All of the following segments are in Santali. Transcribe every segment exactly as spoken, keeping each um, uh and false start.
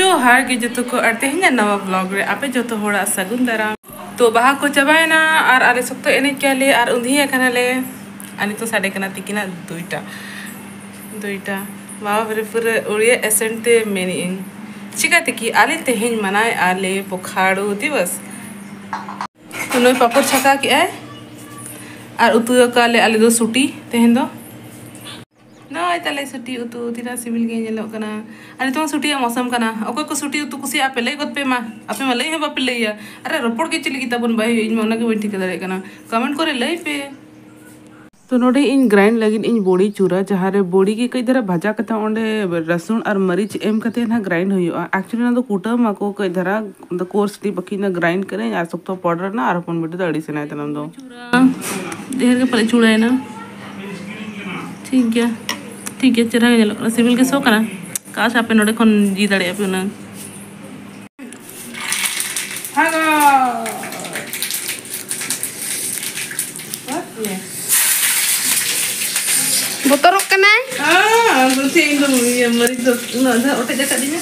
ᱡᱚᱦᱟᱨ ᱜᱮ ᱡᱚᱛᱚ ᱠᱚ, ᱟᱨ ᱛᱮᱦᱮᱧᱟᱜ ᱱᱟᱣᱟ ᱵᱞᱚᱜ ᱨᱮ ᱟᱯᱮ ᱡᱚᱛᱚ ᱦᱚᱲᱟᱜ ᱥᱟᱹᱜᱩᱱ ᱫᱟᱨᱟᱢ᱾ ᱛᱚ, ᱵᱟᱦᱟ ᱠᱚ ᱪᱟᱵᱟᱭᱮᱱᱟ ᱟᱨ ᱟᱞᱮ ᱥᱚᱠᱛᱚ ᱮᱱᱮᱡ ᱠᱮᱜᱼᱟ ᱞᱮ ᱟᱨ ᱩᱸᱫᱷᱤᱭᱟ ᱠᱟᱱᱟᱞᱮ᱾ ᱟᱨ ᱱᱤᱛᱚᱜ ᱥᱟᱰᱮ ᱠᱟᱱᱟ ᱛᱤᱠᱤᱱᱟᱜ ᱫᱩᱭᱴᱟ, ᱫᱩᱭᱴᱟ᱾ ᱵᱟᱵᱟ ᱨᱮ, ᱯᱩᱨᱟᱹ ᱩᱲᱤᱭᱟ accent ᱛᱮ ᱢᱮᱱᱮᱜ ᱟᱹᱧ, ᱪᱤᱠᱟᱹᱛᱮ ᱠᱤ ᱟᱞᱮ ᱛᱮᱦᱮᱧ ᱢᱟᱱᱟᱣᱮᱜᱼᱟ ᱞᱮ ᱯᱚᱠᱷᱟᱲᱩ ᱫᱤᱵᱚᱥ᱾ ᱛᱚ, ᱱᱩᱭ ᱯᱟᱯᱚᱲ ᱪᱷᱟᱠᱟ ᱠᱮᱜᱼᱟᱭ ᱟᱨ ᱩᱛᱩ ᱟᱠᱟᱫ ᱞᱮ ᱟᱞᱮ ᱫᱚ ᱥᱩᱴᱤ ᱛᱮᱦᱮᱧ ᱫᱚ᱾ ᱱᱚᱜᱼᱚᱭ ᱛᱟᱞᱮ ᱥᱩᱴᱤ ᱩᱛᱩ, ᱛᱤᱱᱟᱹᱜ ᱥᱤᱵᱤᱞ ᱜᱮ ᱧᱮᱞᱚᱜ ᱠᱟᱱᱟ᱾ ᱟᱨ ᱱᱤᱛᱚᱝ ᱥᱩᱴᱤᱭᱟᱜ ᱢᱚᱥᱚᱢ ᱠᱟᱱᱟ᱾ ᱚᱠᱚᱭ ᱠᱚ ᱥᱩᱴᱤ ᱩᱛᱩ ᱠᱩᱥᱤᱭᱟᱜᱼᱟ ᱯᱮ, ᱞᱟᱹᱭ ᱜᱚᱫ ᱯᱮ ᱢᱟ᱾ ᱟᱯᱮ ᱢᱟ ᱞᱟᱹᱭ ᱦᱚᱸ ᱵᱟᱯᱮ ᱞᱟᱹᱭᱟ᱾ ᱟᱨᱮ, ᱨᱚᱯᱚᱲ ᱜᱮ ᱪᱮᱫ ᱞᱟᱹᱜᱤᱫ ᱛᱟᱵᱚᱱ ᱵᱟᱭ ᱦᱩᱭᱩᱜᱼᱟ, ᱤᱧ ᱢᱟ ᱚᱱᱟ ᱜᱮ ᱵᱟᱹᱧ ᱴᱷᱤᱠᱟᱹ ᱫᱟᱲᱮᱭᱟᱜ ᱠᱟᱱᱟ᱾ ᱠᱚᱢᱮᱱᱴ ᱠᱚᱨᱮ ᱞᱟᱹᱭ ᱯᱮ᱾ ᱛᱚ, ᱱᱚᱰᱮ ᱤᱧ ᱜᱨᱟᱭᱤᱱᱰ ᱞᱟᱹᱜᱤᱫ ᱤᱧ ᱵᱚᱲᱤ ᱪᱩᱨᱟ, ᱡᱟᱦᱟᱸ ᱨᱮ ᱵᱚᱲᱤ ᱜᱮ ᱠᱟᱹᱡ ᱫᱷᱟᱨᱟ ᱵᱷᱟᱡᱟ ᱠᱟᱛᱮ ᱚᱸᱰᱮ ᱨᱟᱹᱥᱩᱱ ᱟᱨ ᱢᱟᱹᱨᱤᱪ ᱮᱢ ᱠᱟᱛᱮ ᱱᱟᱦᱟᱜ ᱜᱨᱟᱭᱤᱱᱰ ᱦᱩᱭᱩᱜᱼᱟ᱾ ᱮᱠᱪᱩᱭᱮᱞᱤ ᱚᱱᱟ ᱫᱚ ᱠᱩᱴᱟᱹᱢ ᱟᱠᱚ ᱠᱟᱹᱡ ᱫᱷᱟᱨᱟ, ᱫᱚ ᱠᱳᱨᱥ ᱴᱤ ᱵᱟᱹᱠᱤ ᱚᱱᱟ ᱜᱨᱟᱭᱤᱱᱰ ᱠᱟᱹᱫᱟᱹᱧ ᱟᱨ ᱥᱚᱠᱛᱚ ᱯᱟᱣᱰᱟᱨ ᱮᱱᱟ ᱟᱨ ᱦᱚᱯᱚᱱ ᱵᱤᱴᱤ ᱫᱚ ᱟᱹᱲᱤᱥ ᱮᱱᱟᱭ ᱛᱟᱭᱱᱚᱢ ᱫᱚ᱾ ᱰᱷᱮᱨ ᱜᱮ ᱯᱟᱞᱮ ᱪᱩᱲᱟᱹᱭᱮᱱᱟ᱾ ᱴᱷᱤᱠ ᱜᱮᱭᱟ, ᱴᱷᱤᱠ ᱜᱮᱭᱟ, ᱪᱮᱦᱨᱟ ᱜᱮ ᱧᱮᱞᱚᱜ ᱠᱟᱱᱟ, ᱥᱤᱵᱤᱞ ᱜᱮ ᱥᱚ ᱠᱟᱱᱟ᱾ ᱠᱟᱥ ᱟᱯᱮ ᱱᱚᱰᱮ ᱠᱷᱚᱱ ᱡᱤ ᱫᱟᱲᱮᱭᱟᱜᱼᱟ ᱯᱮ ᱦᱩᱱᱟᱹᱝ᱾ ᱦᱟᱜᱚ᱾ ᱵᱚᱛᱚᱨᱚᱜ ᱠᱟᱱᱟᱭ᱾ ᱟᱸ, ᱟᱫᱚ ᱪᱮᱫ ᱤᱧ ᱫᱚ ᱤᱭᱟᱹ ᱢᱟᱹᱨᱤᱪ ᱫᱚ ᱩᱱᱟᱹᱜ ᱫᱚ ᱚᱴᱮᱡ ᱟᱠᱟᱫᱤᱧᱟ᱾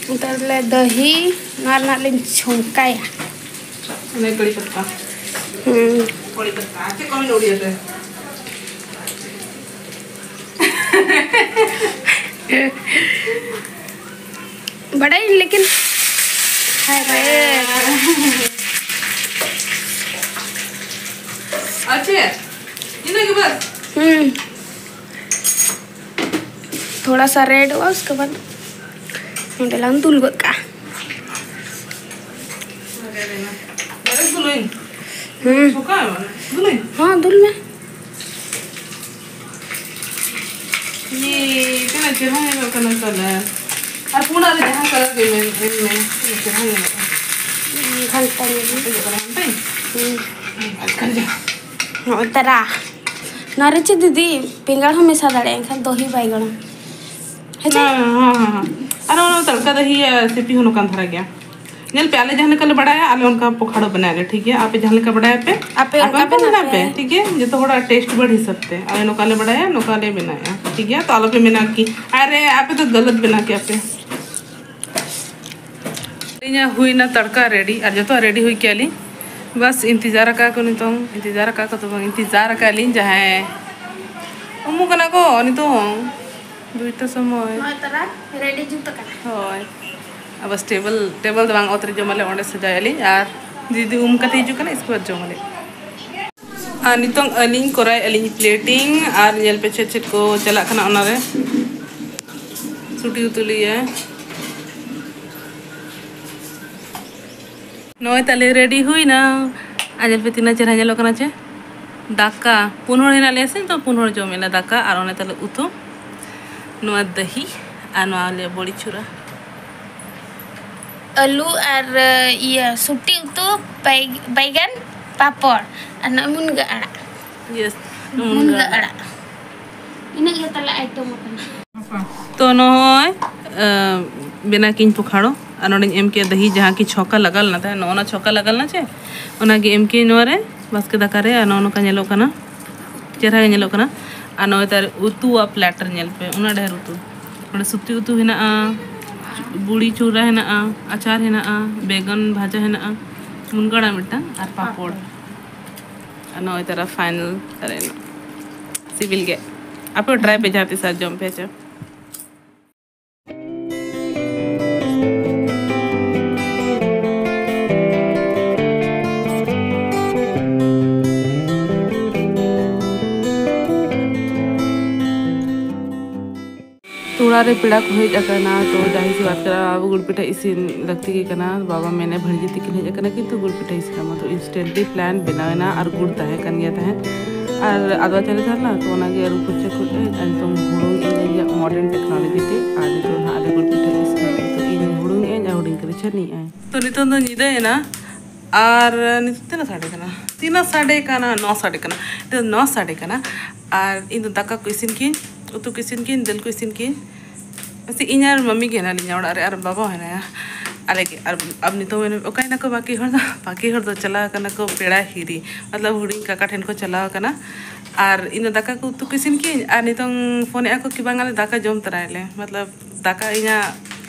ᱱᱮᱛᱟᱨ ᱞᱮ ᱫᱟᱹᱦᱤ, ᱱᱚᱣᱟ ᱨᱮᱱᱟᱜ ᱞᱤᱧ ᱪᱷᱚᱝᱠᱟᱭᱟ᱾ ᱚᱱᱮ ᱠᱟᱹᱲᱤ ᱯᱟᱛᱟ᱾ ᱦᱩᱸ᱾ ᱠᱟᱹᱲᱤ ᱯᱟᱛᱟ᱾ ᱪᱮᱫ ᱠᱚ ᱢᱮᱱᱟ ᱩᱲᱤᱭᱟ ᱛᱮ? ᱵᱟᱰᱟᱭᱟᱹᱧ, ᱞᱮᱠᱤᱱ ᱦᱟᱭ ᱨᱮ᱾ ᱟᱪᱪᱷᱟ, ᱤᱱᱟᱹ ᱜᱮ ᱵᱟᱥ? ᱦᱩᱸ᱾ ᱛᱷᱚᱲᱟ ᱥᱟ ᱨᱮᱰᱚᱜᱼᱟ, ᱩᱥᱠᱮ ᱵᱟᱫ ᱱᱚᱸᱰᱮ ᱞᱟᱝ ᱫᱩᱞ ᱜᱚᱫ ᱠᱟᱜᱼᱟ᱾ ᱵᱟᱨᱮ ᱫᱩᱞᱟᱹᱧ? ᱦᱩᱸ᱾ ᱚᱠᱟ? ᱫᱩᱞᱟᱹᱧ? ᱦᱚᱸ, ᱫᱩᱞ ᱢᱮ᱾ ᱤᱭᱮ, ᱛᱤᱱᱟᱹᱜ ᱪᱮᱦᱨᱟ ᱧᱮᱞᱚᱜ ᱠᱟᱱᱟ ᱠᱟᱞᱟᱨ᱾ ᱟᱨ ᱯᱩᱸᱰᱟᱜ ᱨᱮ ᱡᱟᱦᱟᱸ ᱠᱟᱞᱟᱨ ᱜᱮ ᱮᱢ, ᱮᱢ ᱢᱮ, ᱛᱤᱱᱟᱹᱜ ᱪᱮᱦᱨᱟ ᱧᱮᱞᱚᱜ ᱠᱟᱱᱟ᱾ ᱜᱷᱟᱱᱴᱟ ᱧᱚᱜ ᱜᱮ᱾ ᱚᱴᱮᱡᱚᱜ ᱠᱟᱱᱟ, ᱜᱷᱟᱱᱴᱟᱧ? ᱦᱩᱸ᱾ ᱟᱡᱠᱟᱞ ᱡᱟ᱾ ᱱᱚᱜᱼᱚᱭ ᱛᱟᱨᱟ᱾ ᱱᱚᱣᱟ ᱨᱮ ᱪᱮᱫ ᱫᱤᱫᱤ? ᱵᱮᱸᱜᱟᱲ ᱦᱚᱸ ᱢᱮᱥᱟ ᱫᱟᱲᱮᱭᱟᱜᱼᱟ, ᱮᱱᱠᱷᱟᱱ ᱫᱚᱦᱤ ᱵᱟᱭᱜᱚᱱ᱾ ᱦᱮᱸ ᱪᱮ? ᱦᱮᱸ, ᱦᱮᱸ, ᱦᱮᱸ᱾ ᱟᱨ ᱚᱱᱟ ᱛᱟᱲᱠᱟ ᱫᱚᱦᱤ ᱟᱨ ᱥᱤᱯᱤ ᱦᱚᱸ ᱱᱚᱝᱠᱟᱱ ᱫᱷᱟᱨᱟ ᱜᱮᱭᱟ᱾ ᱧᱮᱞ ᱯᱮ, ᱟᱞᱮ ᱡᱟᱦᱟᱸ ᱞᱮᱠᱟ ᱞᱮ ᱵᱟᱲᱟᱭᱟ, ᱟᱞᱮ ᱚᱱᱠᱟ ᱯᱚᱠᱷᱟᱲᱚ ᱵᱮᱱᱟᱣ ᱟᱞᱮ, ᱴᱷᱤᱠ ᱜᱮᱭᱟ? ᱟᱯᱮ ᱡᱟᱦᱟᱸ ᱞᱮᱠᱟ ᱵᱟᱲᱟᱭᱟ ᱯᱮ, ᱟᱯᱮ ᱟᱯᱮ ᱚᱱᱠᱟ ᱚᱱᱠᱟ ᱵᱮᱱᱟᱣ ᱵᱮᱱᱟᱣ ᱯᱮ᱾ ᱯᱮ, ᱴᱷᱤᱠ ᱜᱮᱭᱟ? ᱡᱚᱛᱚ ᱦᱚᱲᱟᱜ ᱴᱮᱥᱴ ᱵᱟᱰ ᱦᱤᱥᱟᱹᱵ ᱛᱮ᱾ ᱟᱞᱮ ᱱᱚᱝᱠᱟ ᱞᱮ ᱵᱟᱲᱟᱭᱟ, ᱱᱚᱝᱠᱟ ᱞᱮ ᱵᱮᱱᱟᱣᱮᱜᱼᱟ, ᱴᱷᱤᱠ ᱜᱮᱭᱟ? ᱛᱚ ᱟᱞᱚ ᱯᱮ ᱢᱮᱱᱟ ᱠᱤ, "ᱟᱨᱮ, ᱟᱯᱮ ᱫᱚ ᱜᱟᱞᱟᱛ ᱵᱮᱱᱟᱣ ᱠᱮᱜᱼᱟ ᱯᱮ᱾" ᱤᱧᱟᱹᱜ ᱦᱩᱭᱱᱟ ᱛᱟᱲᱠᱟ ᱨᱮᱰᱤ, ᱟᱨ ᱡᱚᱛᱚᱣᱟᱜ ᱨᱮᱰᱤ ᱦᱩᱭ ᱠᱮᱜᱼᱟ ᱞᱤᱧ᱾ ᱵᱟᱥ ᱤᱱᱛᱮᱡᱟᱨ ᱟᱠᱟᱫ ᱠᱚ ᱱᱤᱛᱚᱝ, ᱤᱱᱛᱮᱡᱟᱨ ᱟᱠᱟᱫ ᱠᱚ ᱫᱚ ᱵᱟᱝ, ᱤᱱᱛᱮᱡᱟᱨ ᱟᱠᱟᱫ ᱞᱤᱧ ᱡᱟᱦᱟᱸᱭ ᱩᱢᱩᱜ ᱠᱟᱱᱟ ᱠᱚ ᱱᱤᱛᱚᱝ ᱫᱩᱭᱴᱟ ᱥᱚᱢᱚᱭ᱾ ᱱᱚᱜᱼᱚᱭ ᱛᱟᱨᱟ ᱨᱮᱰᱤ ᱡᱩᱛ ᱟᱠᱟᱱᱟ᱾ ᱦᱳᱭ, ᱟᱨ ᱵᱟᱥ ᱴᱮᱵᱚᱞ, ᱴᱮᱵᱚᱞ ᱫᱚ ᱵᱟᱝ, ᱚᱛ ᱨᱮ ᱡᱚᱢᱟᱞᱮ, ᱚᱸᱰᱮ ᱥᱟᱡᱟᱣᱮᱫ ᱞᱤᱧ᱾ ᱟᱨ ᱫᱤᱫᱤ ᱩᱢ ᱠᱟᱛᱮ ᱦᱤᱡᱩᱜ ᱠᱟᱱᱟ, ᱤᱥᱠᱮ ᱵᱟᱫ ᱡᱚᱢᱟᱞᱮ᱾ ᱟᱨ ᱱᱤᱛᱚᱝ ᱟᱹᱞᱤᱧ ᱠᱚᱨᱟᱣᱮᱫᱼᱟ ᱞᱤᱧ ᱯᱞᱮᱴᱤᱝ, ᱟᱨ ᱧᱮᱞ ᱯᱮ ᱪᱮᱫ ᱪᱮᱫ ᱠᱚ ᱪᱟᱞᱟᱜ ᱠᱟᱱᱟ ᱚᱱᱟᱨᱮ᱾ ᱥᱩᱴᱤ ᱩᱛᱩ ᱞᱟᱹᱭᱟ᱾ ᱱᱚᱜᱼᱚᱭ ᱛᱟᱞᱮ ᱨᱮᱰᱤ ᱦᱩᱭᱱᱟ᱾ ᱟᱨ ᱧᱮᱞ ᱯᱮ ᱛᱤᱱᱟᱹᱜ ᱪᱮᱦᱨᱟ ᱧᱮᱞᱚᱜ ᱠᱟᱱᱟ ᱪᱮ᱾ ᱫᱟᱠᱟ, ᱯᱩᱱ ᱦᱚᱲ ᱦᱮᱱᱟᱜ ᱞᱮᱭᱟ ᱥᱮ, ᱛᱚ ᱯᱩᱱ ᱦᱚᱲ ᱡᱚᱢ ᱮᱱᱟ ᱫᱟᱠᱟ, ᱟᱨ ᱚᱱᱮ ᱛᱟᱞᱮ ᱩᱛᱩ, ᱱᱚᱣᱟ ᱫᱟᱹᱦᱤ, ᱟᱨ ᱱᱚᱣᱟ ᱞᱮ ᱵᱚᱲᱤ ᱪᱩᱨᱟ᱾ ᱟᱹᱞᱩ ᱟᱨ, ᱤᱭᱟᱹ, ᱥᱩᱴᱤ ᱩᱛᱩ, ᱵᱟᱭ-, ᱵᱟᱭᱜᱟᱱ, ᱯᱟᱯᱚᱲ ᱟᱨ ᱱᱚᱜᱼᱚᱭ ᱢᱩᱱᱜᱟᱹ ᱟᱲᱟᱜ᱾ ᱭᱮᱥ, ᱢᱩᱱᱜᱟᱹ ᱢᱩᱱᱜᱟᱹ ᱟᱲᱟᱜ᱾ ᱟᱲᱟᱜ᱾ ᱤᱱᱟᱹᱜ ᱜᱮ ᱛᱟᱞᱮ ᱟᱭᱴᱮᱢ ᱟᱠᱟᱱᱟ᱾ ᱛᱚ ᱱᱚᱜᱼᱚᱭ, ᱟᱸ, ᱵᱮᱱᱟᱣ ᱠᱤᱧ ᱯᱚᱠᱷᱟᱲᱚ, ᱟᱨ ᱱᱚᱰᱮᱧ ᱮᱢ ᱠᱮᱫᱟ ᱫᱟᱹᱦᱤ, ᱡᱟᱦᱟᱸ ᱠᱤ ᱪᱷᱚᱠᱟ ᱞᱟᱜᱟᱣ ᱞᱮᱱᱟ ᱛᱟᱦᱮᱸᱫ, ᱱᱚᱜᱼᱚ ᱱᱟ ᱪᱷᱚᱠᱟ ᱞᱟᱜᱟᱣ ᱞᱮᱱᱟ ᱪᱮ, ᱚᱱᱟᱜᱮ ᱮᱢ ᱠᱤᱧ ᱱᱚᱣᱟ ᱨᱮ, ᱵᱟᱥᱠᱮ ᱫᱟᱠᱟ ᱨᱮ, ᱟᱨ ᱱᱚᱜᱼᱚ ᱱᱚᱝᱠᱟ ᱧᱮᱞᱚᱜ ᱠᱟᱱᱟ, ᱪᱮᱦᱨᱟ ᱜᱮ ᱧᱮᱞᱚᱜ ᱠᱟᱱᱟ᱾ ᱟᱨ ᱱᱚᱜᱼᱚᱭ ᱛᱟᱨ ᱩᱛᱩᱣᱟᱜ ᱯᱞᱮᱴ ᱨᱮ ᱧᱮᱞ ᱯᱮ, ᱩᱱᱟᱹᱜ ᱰᱷᱮᱨ ᱩᱛᱩ᱾ ᱱᱚᱰᱮ ᱥᱩᱛᱤ ᱩᱛᱩ ᱦᱮᱱᱟᱜᱼᱟ, ᱵᱩᱲᱤ ᱪᱩᱨᱟ ᱦᱮᱱᱟᱜᱼᱟ, ᱟᱪᱟᱨ ᱦᱮᱱᱟᱜᱼᱟ, ᱵᱮᱜᱚᱱ ᱵᱷᱟᱡᱟ ᱦᱮᱱᱟᱜᱼᱟ, ᱢᱩᱱᱜᱟᱹ ᱟᱲᱟᱜ ᱢᱤᱫᱴᱟᱝ, ᱟᱨ ᱯᱟᱯᱚᱲ᱾ ᱟᱨ ᱱᱚᱜᱼᱚᱭ ᱛᱟᱨᱟ ᱯᱷᱟᱭᱱᱟᱞ ᱛᱟᱨᱮᱱ ᱥᱤᱵᱤᱞ ᱜᱮ᱾ ᱟᱯᱮ ᱦᱚᱸ ᱴᱨᱟᱭ ᱯᱮ ᱡᱟᱦᱟᱸ ᱛᱤᱥ ᱟᱨ ᱡᱚᱢ ᱯᱮ ᱦᱮᱸ ᱪᱮ᱾ ᱛᱚ ᱚᱲᱟᱜ ᱨᱮ ᱯᱮᱲᱟ ᱠᱚ ᱦᱮᱡ ᱟᱠᱟᱱᱟ, ᱛᱚ ᱡᱟᱦᱟᱸ ᱦᱤᱥᱟᱹᱵ ᱟᱛᱠᱟᱨᱟ ᱟᱵᱚ ᱜᱩᱲ ᱯᱤᱴᱷᱟᱹ ᱤᱥᱤᱱ ᱞᱟᱹᱠᱛᱤ ᱜᱮ ᱠᱟᱱᱟ᱾ ᱵᱟᱵᱟ ᱢᱮᱱᱮ ᱵᱷᱟᱹᱲᱡᱤ ᱛᱤᱠᱤᱱ ᱦᱮᱡ ᱟᱠᱟᱱᱟ, ᱠᱤᱱᱛᱩ ᱜᱩᱲ ᱯᱤᱴᱷᱟᱹ ᱤᱥᱤᱱ ᱟᱢᱟ᱾ ᱛᱚ instantly plan ᱵᱮᱱᱟᱣ ᱮᱱᱟ ᱟᱨ ᱜᱩᱲ ᱛᱟᱦᱮᱸ ᱠᱟᱱ ᱜᱮᱭᱟ ᱛᱟᱦᱮᱸᱫ, ᱟᱨ ᱟᱫᱣᱟ ᱪᱟᱣᱞᱮ ᱛᱟᱦᱮᱸ ᱞᱮᱱᱟ, ᱛᱚ ᱚᱱᱟᱜᱮ ᱟᱹᱨᱩᱵ ᱯᱷᱟᱨᱪᱟ ᱠᱚ ᱟᱹᱧ᱾ ᱟᱨ ᱱᱤᱛᱚᱝ ᱦᱩᱲᱩᱝ ᱟᱹᱧ ᱟᱞᱮᱭᱟᱜ modern technology ᱛᱮ, ᱟᱨ ᱱᱤᱛᱚᱝ ᱱᱟᱦᱟᱜ ᱟᱞᱮ ᱜᱩᱲ ᱯᱤᱴᱷᱟᱹ ᱤᱥᱤᱱ ᱞᱟᱹᱜᱤᱫ᱾ ᱛᱚ ᱤᱧ ᱦᱩᱲᱩᱝ ᱟᱹᱧ ᱟᱨ ᱦᱩᱰᱤᱧ ᱠᱟᱛᱮ ᱪᱷᱟᱹᱱᱤ ᱟᱭ᱾ ᱛᱚ ᱱᱤᱛᱚᱝ ᱫᱚ ᱧᱤᱫᱟᱹᱭᱮᱱᱟ, ᱟᱨ ᱱᱤᱛᱚᱜ ᱛᱤᱱᱟᱹᱜ ᱥᱟᱰᱮ ᱠᱟᱱᱟ? ᱛᱤᱱᱟᱹᱜ ᱥᱟᱰᱮ ᱠᱟᱱᱟ? ᱱᱚ ᱥᱟᱰᱮ ᱠᱟᱱᱟ᱾ ᱱᱤᱛᱚᱜ ᱱᱚ ᱥᱟᱰᱮ ᱠᱟᱱᱟ᱾ ᱟᱨ ᱤᱧ ᱫᱚ ᱫᱟᱠᱟ ᱠᱚ ᱤᱥᱤᱱ ᱠᱤᱧ, ᱩᱛᱩ ᱠᱚ ᱤᱥᱤᱱ ᱠᱤᱧ, ᱫᱟᱹᱞ ᱠᱚ ᱤᱥᱤᱱ ᱠᱤᱧ᱾ ᱵᱟᱥ ᱤᱧ ᱟᱨ ᱢᱟᱢᱤ ᱜᱮ ᱦᱮᱱᱟᱜ ᱞᱤᱧᱟ ᱚᱲᱟᱜ ᱨᱮ, ᱟᱨ ᱵᱟᱵᱟ ᱦᱚᱸ ᱦᱮᱱᱟᱭᱟ ᱟᱞᱮ ᱜᱮ᱾ ᱟᱨ ᱟᱨ ᱱᱤᱛᱚᱝ ᱢᱮᱱ ᱚᱠᱟᱭᱮᱱᱟ ᱠᱚ ᱵᱟᱹᱠᱤ ᱦᱚᱲ ᱫᱚ? ᱵᱟᱹᱠᱤ ᱦᱚᱲ ᱫᱚ ᱪᱟᱞᱟᱣ ᱠᱟᱱᱟ ᱠᱚ ᱯᱮᱲᱟ ᱦᱤᱨᱤ, ᱢᱚᱛᱞᱚᱵ ᱦᱩᱰᱤᱧ ᱠᱟᱠᱟ ᱴᱷᱮᱱ ᱠᱚ ᱪᱟᱞᱟᱣ ᱠᱟᱱᱟ᱾ ᱟᱨ ᱤᱧ ᱫᱚ ᱫᱟᱠᱟ ᱠᱚ ᱩᱛᱩ ᱠᱚ ᱤᱥᱤᱱ ᱠᱤᱧ, ᱟᱨ ᱱᱤᱛᱚᱝ ᱯᱷᱳᱱᱮᱫᱼᱟ ᱠᱚ ᱠᱤ ᱵᱟᱝ ᱟᱞᱮ ᱫᱟᱠᱟ ᱡᱚᱢ ᱛᱚᱨᱟᱭᱟᱞᱮ, ᱢᱚᱛᱞᱚᱵ ᱫᱟᱠᱟ ᱤᱧᱟᱹᱜ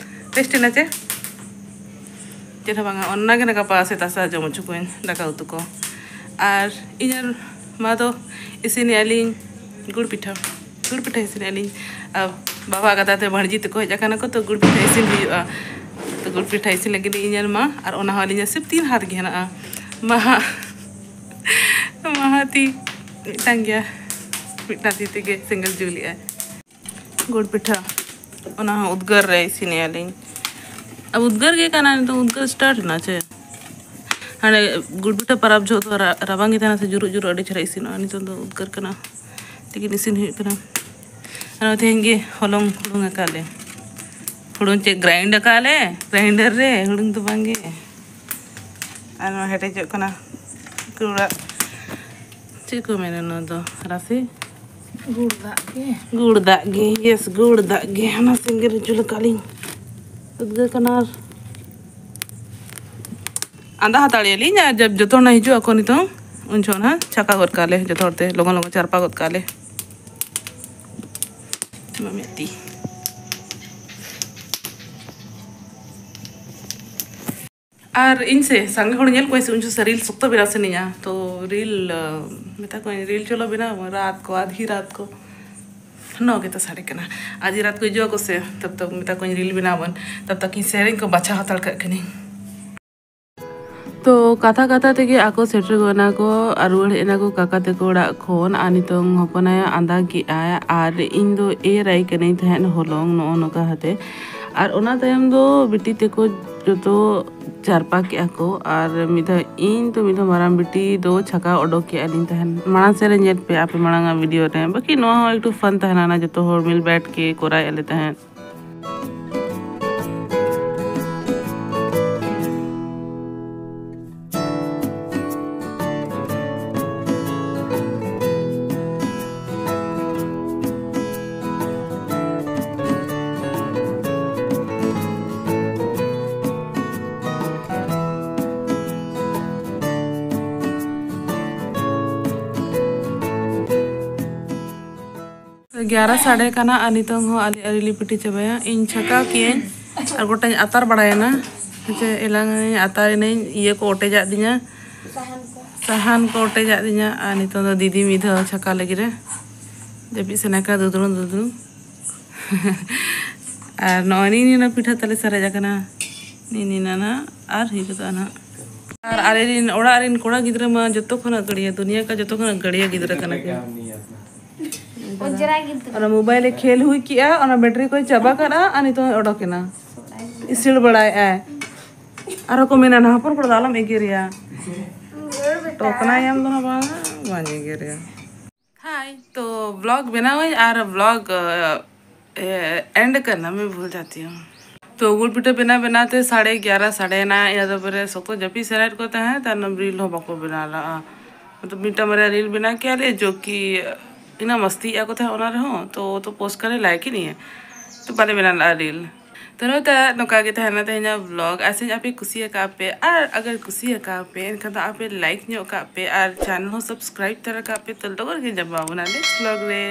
ᱴᱮᱥᱴ ᱮᱱᱟ ᱪᱮ? ᱪᱮᱫ ᱦᱚᱸ ᱵᱟᱝᱟ, ᱚᱱᱟ ᱜᱮ ᱜᱟᱯᱟ ᱥᱮᱛᱟᱜ ᱥᱮᱛᱟᱜ ᱡᱚᱢ ᱦᱚᱪᱚ ᱠᱚᱣᱟᱹᱧ ᱫᱟᱠᱟ ᱩᱛᱩ ᱠᱚ᱾ ᱟᱨ ᱤᱧ ᱟᱨ ᱢᱟ ᱫᱚ ᱤᱥᱤᱱᱮᱜᱼᱟ ᱞᱤᱧ ᱜᱩᱲ ᱯᱤᱴᱷᱟᱹ, ᱜᱩᱲ ᱯᱤᱴᱷᱟᱹ ᱤᱥᱤᱱᱮᱜᱼᱟ ᱞᱤᱧ᱾ ᱟᱨ ᱵᱟᱵᱟ ᱜᱟᱫᱟ ᱛᱮ ᱵᱷᱟᱹᱬᱡᱤ ᱛᱮᱠᱚ ᱦᱮᱡ ᱟᱠᱟᱱᱟ ᱠᱚ, ᱛᱚ ᱜᱩᱲ ᱯᱤᱴᱷᱟᱹ ᱤᱥᱤᱱ ᱦᱩᱭᱩᱜᱼᱟ᱾ ᱛᱚ ᱜᱩᱲ ᱯᱤᱴᱷᱟᱹ ᱤᱥᱤᱱ ᱞᱟᱹᱜᱤᱫ ᱤᱧ ᱟᱨ ᱢᱟ, ᱟᱨ ᱚᱱᱟ ᱦᱚᱸ ᱟᱹᱞᱤᱧᱟᱜ ᱥᱤᱨᱯ ᱛᱤᱱ ᱦᱟᱛ ᱜᱮ ᱦᱮᱱᱟᱜᱼᱟ᱾ ᱢᱟᱦᱟ, ᱢᱟᱦᱟ ᱛᱤ ᱢᱤᱫᱴᱟᱝ ᱜᱮᱭᱟ, ᱢᱤᱫᱴᱟᱝ ᱛᱤ ᱛᱮᱜᱮ ᱥᱮᱸᱜᱮᱞ ᱡᱩᱞᱮᱜᱼᱟᱭ᱾ ᱜᱩᱲ ᱯᱤᱴᱷᱟᱹ, ᱚᱱᱟ ᱦᱚᱸ ᱩᱫᱽᱜᱟᱹᱨ ᱨᱮ ᱤᱥᱤᱱᱮᱜᱼᱟ ᱞᱤᱧ᱾ ᱟᱨ ᱩᱫᱽᱜᱟᱹᱨ ᱜᱮ ᱠᱟᱱᱟ ᱱᱤᱛᱚᱝ, ᱩᱫᱽᱜᱟᱹᱨ start ᱮᱱᱟ ᱪᱮ? ᱦᱟᱱᱮ ᱜᱩᱲ ᱯᱤᱴᱷᱟᱹ ᱯᱟᱨᱟᱵᱽ ᱡᱚᱦᱚᱜ ᱫᱚ ᱨᱟ-, ᱨᱟᱵᱟᱝ ᱜᱮ ᱛᱟᱦᱮᱱᱟ ᱥᱮ, ᱡᱩᱨᱩᱜ ᱡᱩᱨᱩᱜ ᱟᱹᱰᱤ ᱪᱮᱦᱨᱟ ᱤᱥᱤᱱᱚᱜᱼᱟ᱾ ᱱᱤᱛᱚᱝ ᱫᱚ ᱩᱫᱽᱜᱟᱹᱨ ᱠᱟᱱᱟ, ᱛᱤᱠᱤᱱ ᱤᱥᱤᱱ ᱦᱩᱭᱩᱜ ᱠᱟᱱᱟ᱾ ᱟᱨ ᱛᱮᱦᱮᱧ ᱜᱮ ᱦᱚᱞᱚᱝ ᱦᱩᱲᱩᱝ ᱟᱠᱟᱫ ᱞᱮ, ᱦᱩᱲᱩᱝ ᱪᱮᱫ grind ᱟᱠᱟᱫ ᱞᱮ, grinder ᱨᱮ ᱦᱩᱲᱩᱝ ᱫᱚ ᱵᱟᱝ ᱜᱮ᱾ ᱟᱨ ᱱᱚᱣᱟ ᱦᱮᱰᱮᱡᱚᱜ ᱠᱟᱱᱟ ᱜᱩᱲᱟᱜ, ᱪᱮᱫ ᱠᱚ ᱢᱮᱱᱟ ᱱᱚᱣᱟ ᱫᱚ, ᱨᱟᱥᱮ? ᱜᱩᱲ ᱫᱟᱜ ᱜᱮ᱾ ᱜᱩᱲ ᱫᱟᱜ ᱜᱮ, yes, ᱜᱩᱲ ᱫᱟᱜ ᱜᱮ᱾ ᱦᱟᱱᱟ ᱥᱮᱸᱜᱮᱞ ᱨᱮ ᱡᱩᱞ ᱟᱠᱟᱫ ᱞᱤᱧ, ᱩᱫᱽᱜᱟᱹᱨ ᱠᱟᱱᱟ᱾ ᱟᱨ ᱟᱸᱫᱟ ᱦᱟᱛᱟᱲᱮᱭᱟᱞᱤᱧ, ᱟᱨ ᱡᱚᱵ-, ᱡᱚᱛᱚ ᱦᱚᱲ ᱦᱤᱡᱩᱜ ᱟᱠᱚ ᱱᱤᱛᱚᱝ, ᱩᱱ ᱡᱚᱠᱷᱚᱱ ᱦᱟᱸᱜ ᱪᱷᱟᱠᱟ ᱜᱚᱫ ᱠᱟᱜ ᱞᱮ, ᱡᱚᱛᱚ ᱦᱚᱲ ᱛᱮ ᱞᱚᱜᱚᱱ ᱞᱚᱜᱚᱱ ᱪᱟᱨᱯᱟ ᱜᱚᱫ ᱠᱟᱜ ᱞᱮ᱾ ᱢᱟᱢᱮᱫ ᱛᱤ᱾ ᱟᱨ ᱤᱧ ᱥᱮ ᱥᱟᱸᱜᱮ ᱦᱚᱲ ᱧᱮᱞ ᱠᱚᱣᱟᱧ ᱥᱮ, ᱩᱱ ᱡᱚᱠᱷᱚᱱ ᱥᱮ reel ᱥᱚᱠᱛᱚ ᱵᱮᱱᱟᱣ ᱥᱟᱱᱟᱧᱟ᱾ ᱛᱚ reel, ᱟ, ᱢᱮᱛᱟ ᱠᱚᱣᱟᱧ, reel ᱪᱚᱞᱚ ᱵᱮᱱᱟᱣ ᱟᱵᱚᱱ ᱨᱟᱛ ᱠᱚ, ᱟᱫᱷᱤ ᱨᱟᱛ ᱠᱚ᱾ ᱱᱚᱣᱟ ᱜᱮᱛᱚ ᱥᱟᱰᱮ ᱠᱟᱱᱟ᱾ ᱟᱫᱷᱤ ᱨᱟᱛ ᱠᱚ ᱦᱤᱡᱩᱜ ᱟᱠᱚ ᱥᱮ, ᱛᱚᱵ ᱛᱚᱵ ᱢᱮᱛᱟ ᱠᱚᱣᱟᱧ reel ᱵᱮᱱᱟᱣ ᱟᱵᱚᱱ, ᱛᱚᱵ ᱛᱚᱠ ᱤᱧ ᱥᱮᱨᱮᱧ ᱠᱚ ᱵᱟᱪᱷᱟᱣ ᱦᱟᱛᱟᱲ ᱠᱟᱜ ᱠᱟᱹᱱᱟᱹᱧ᱾ ᱛᱚ ᱠᱟᱛᱷᱟ ᱠᱟᱛᱷᱟ ᱛᱮᱜᱮ ᱟᱠᱚ ᱥᱮᱴᱮᱨ ᱜᱚᱫ ᱮᱱᱟ ᱠᱚ ᱟᱨ ᱨᱩᱣᱟᱹᱲ ᱦᱮᱡ ᱮᱱᱟ ᱠᱚ ᱠᱟᱠᱟ ᱛᱟᱠᱚ ᱚᱲᱟᱜ ᱠᱷᱚᱱ᱾ ᱟᱨ ᱱᱤᱛᱚᱝ ᱦᱚᱯᱚᱱ ᱟᱭᱳ ᱟᱸᱫᱟ ᱠᱮᱜᱼᱟᱭ ᱟᱨ ᱤᱧ ᱫᱚ ᱮᱨ ᱟᱭ ᱠᱟᱹᱱᱟᱹᱧ ᱛᱟᱦᱮᱸᱫ ᱦᱚᱞᱚᱝ, ᱱᱚᱜᱼᱚ ᱱᱚᱝᱠᱟ ᱠᱟᱛᱮ᱾ ᱟᱨ ᱚᱱᱟ ᱛᱟᱭᱚᱢ ᱫᱚ ᱵᱤᱴᱤ ᱛᱟᱠᱚ ᱡᱚᱛᱚ ᱪᱟᱨᱯᱟ ᱠᱮᱜᱼᱟ ᱠᱚ᱾ ᱟᱨ ᱢᱤᱫ ᱫᱷᱟᱣ ᱤᱧ ᱫᱚ, ᱢᱤᱫ ᱫᱷᱟᱣ ᱢᱟᱨᱟᱝ ᱵᱤᱴᱤ ᱫᱚ ᱪᱷᱟᱠᱟᱣ ᱚᱰᱚᱠ ᱠᱮᱜᱼᱟ ᱞᱤᱧ ᱛᱟᱦᱮᱸᱫ᱾ ᱢᱟᱲᱟᱝ ᱥᱮᱫ ᱨᱮ ᱧᱮᱞ ᱯᱮ ᱟᱯᱮ ᱢᱟᱲᱟᱝ ᱟᱜ video ᱨᱮ, ᱵᱟᱹᱠᱤ ᱱᱚᱣᱟ ᱦᱚᱸ ᱮᱠᱴᱩ fun ᱛᱟᱦᱮᱸ ᱞᱮᱱᱟ, ᱡᱚᱛᱚ ᱦᱚᱲ ᱢᱤᱞ ᱵᱮᱴ ᱠᱮ ᱠᱚᱨᱟᱣᱮᱫ ᱞᱮ ᱛᱟᱦᱮᱸᱫ᱾ ᱜᱮᱭᱟᱨᱟ ᱥᱟᱰᱮ ᱠᱟᱱᱟ ᱟᱨ ᱱᱤᱛᱚᱝ ᱦᱚᱸ ᱟᱞᱮ ᱟᱹᱣᱨᱤ ᱞᱮ ᱯᱤᱴᱷᱟᱹ ᱪᱟᱵᱟᱭᱟ᱾ ᱤᱧ ᱪᱷᱟᱠᱟᱣ ᱠᱤᱭᱟᱹᱧ ᱟᱨ ᱜᱚᱴᱟᱧ ᱟᱛᱟᱨ ᱵᱟᱲᱟᱭᱮᱱᱟ᱾ ᱦᱮᱸᱥᱮ, ᱮᱞᱟᱝ ᱟᱛᱟᱨ ᱮᱱᱟᱹᱧ, ᱤᱭᱟᱹ ᱠᱚ ᱚᱴᱮᱡᱟᱜ ᱫᱤᱧᱟ, ᱥᱟᱦᱟᱱ ᱠᱚ᱾ ᱥᱟᱦᱟᱱ ᱠᱚ ᱚᱴᱮᱡᱟᱜ ᱫᱤᱧᱟ᱾ ᱟᱨ ᱱᱤᱛᱚᱝ ᱫᱚ ᱫᱤᱫᱤ ᱢᱤᱫ ᱫᱷᱟᱣ ᱪᱷᱟᱠᱟ ᱞᱟᱹᱜᱤᱫ ᱨᱮ ᱡᱟᱹᱯᱤᱫ ᱥᱟᱱᱟ ᱠᱟᱱᱟ, ᱫᱩᱫᱽᱲᱩᱢ ᱫᱩᱫᱽᱲᱩᱢ᱾ ᱟᱨ ᱱᱚᱜᱼᱚᱭ ᱱᱤ ᱱᱤᱱᱟᱹ ᱯᱤᱴᱷᱟᱹ ᱛᱟᱞᱮ ᱥᱟᱨᱮᱡ ᱟᱠᱟᱱᱟ, ᱱᱤ ᱱᱤᱱᱟᱹ ᱱᱟᱜ ᱟᱨ ᱦᱩᱭ ᱜᱚᱫᱚᱜᱼᱟ ᱱᱟᱜ᱾ ᱟᱨ ᱟᱞᱮ ᱨᱮᱱ ᱚᱲᱟᱜ ᱨᱮᱱ ᱠᱚᱲᱟ ᱜᱤᱫᱽᱨᱟᱹ ᱢᱟ ᱡᱚᱛᱚ ᱠᱷᱚᱱᱟᱜ ᱜᱟᱹᱲᱤᱭᱟᱹ, ᱫᱩᱱᱤᱭᱟᱹ ᱠᱟ ᱡᱚᱛᱚ ᱠᱷᱚᱱᱟᱜ ᱜᱟᱹᱲᱤᱭᱟᱹ ᱜᱤᱫᱽᱨᱟᱹ ᱠᱟᱱᱟ ᱠᱤᱱ᱾ ᱚᱡᱽᱨᱟ ᱜᱤᱫᱽᱨᱟᱹ᱾ ᱚᱱᱟ ᱢᱳᱵᱟᱭᱤᱞ ᱮ ᱠᱷᱮᱞ ᱦᱩᱭ ᱠᱮᱜᱼᱟ, ᱚᱱᱟ ᱵᱮᱴᱨᱤ ᱠᱚᱭ ᱪᱟᱵᱟ ᱠᱟᱜᱼᱟ, ᱟᱨ ᱱᱤᱛᱚᱝ ᱮ ᱚᱰᱚᱠ ᱮᱱᱟ, ᱤᱥᱤᱲ ᱵᱟᱲᱟᱭᱮᱫᱼᱟᱭ᱾ ᱟᱨᱦᱚᱸ ᱠᱚ ᱢᱮᱱᱟ, "ᱱᱟ ᱦᱚᱯᱚᱱ ᱠᱚᱲᱟ ᱫᱚ ᱟᱞᱚᱢ ᱮᱜᱮᱨᱮᱭᱟ, ᱴᱚᱠᱱᱟᱭᱟᱢ ᱫᱚ ᱱᱟ ᱵᱟᱝ, ᱵᱟᱝ ᱮᱜᱮᱨᱮᱭᱟ᱾" ᱦᱟᱭ, ᱛᱚ ᱵᱞᱚᱜ ᱵᱮᱱᱟᱣᱟᱹᱧ ᱟᱨ ᱵᱞᱚᱜ ᱮᱱᱰ ᱠᱟᱨᱱᱟ ᱢᱮ ᱵᱷᱩᱞ ᱡᱟᱛᱤ ᱦᱚᱸ᱾ ᱛᱚ ᱜᱩᱲ ᱯᱤᱴᱷᱟᱹ ᱵᱮᱱᱟᱣ ᱵᱮᱱᱟᱣ ᱛᱮ ᱥᱟᱲᱮ ᱜᱭᱟᱨᱟ ᱥᱟᱲᱮ ᱱᱟ, ᱤᱱᱟᱹ ᱛᱟᱯᱚᱨᱮ ᱥᱚᱠᱛᱚ ᱡᱟᱹᱯᱤᱫ ᱥᱟᱱᱟᱭᱮᱫ ᱠᱚ ᱛᱟᱦᱮᱸᱫ, ᱛᱟᱨ ᱨᱤᱞ ᱦᱚᱸ ᱵᱟᱠᱚ ᱵᱮᱱᱟᱣ ᱞᱟᱜᱼᱟ᱾ ᱢᱚᱛᱞᱚᱵ ᱢᱤᱫᱴᱟᱝ ᱵᱟᱨᱭᱟ ᱨᱤᱞ ᱵᱮᱱᱟᱣ ᱠᱮᱜᱼᱟ ᱞᱮ, ᱡᱚ ᱠᱤ ᱤᱱᱟᱹ ᱢᱟᱥᱛᱤᱭᱮᱫᱼᱟ ᱠᱚ ᱛᱟᱦᱮᱸᱫ ᱚᱱᱟ ᱨᱮᱦᱚᱸ, ᱛᱚ ᱛᱚ ᱯᱳᱥᱴ ᱠᱟᱨᱮ ᱞᱟᱭᱤᱠ ᱮᱫ ᱱᱤᱭᱟᱹ, ᱛᱚ ᱵᱟᱞᱮ ᱵᱮᱱᱟᱣ ᱞᱟᱜᱼᱟ ᱨᱤᱞ᱾ ᱛᱚ ᱱᱚᱝᱠᱟ ᱜᱮ ᱛᱟᱦᱮᱱᱟ ᱛᱮᱦᱮᱧᱟᱜ ᱵᱞᱚᱜ᱾ ᱟᱥᱟᱧ ᱟᱯᱮ ᱠᱩᱥᱤᱭᱟᱠᱟᱫ ᱯᱮ, ᱟᱨ ᱟᱜᱟᱨ ᱠᱩᱥᱤᱭᱟᱠᱟᱫ ᱯᱮ ᱮᱱᱠᱷᱟᱱ ᱫᱚ ᱟᱯᱮ ᱞᱟᱭᱤᱠ ᱧᱚᱜ ᱠᱟᱜ ᱯᱮ ᱟᱨ ᱪᱮᱱᱮᱞ ᱦᱚᱸ ᱥᱟᱵᱥᱠᱨᱟᱭᱤᱵ ᱛᱟᱨᱟ ᱠᱟᱜ ᱯᱮ᱾ ᱛᱚ ᱞᱚᱜᱚᱱ ᱜᱮ ᱧᱟᱯᱟᱢ ᱟᱵᱚᱱᱟ ᱱᱮᱠᱥᱴ ᱵᱞᱚᱜ ᱨᱮ᱾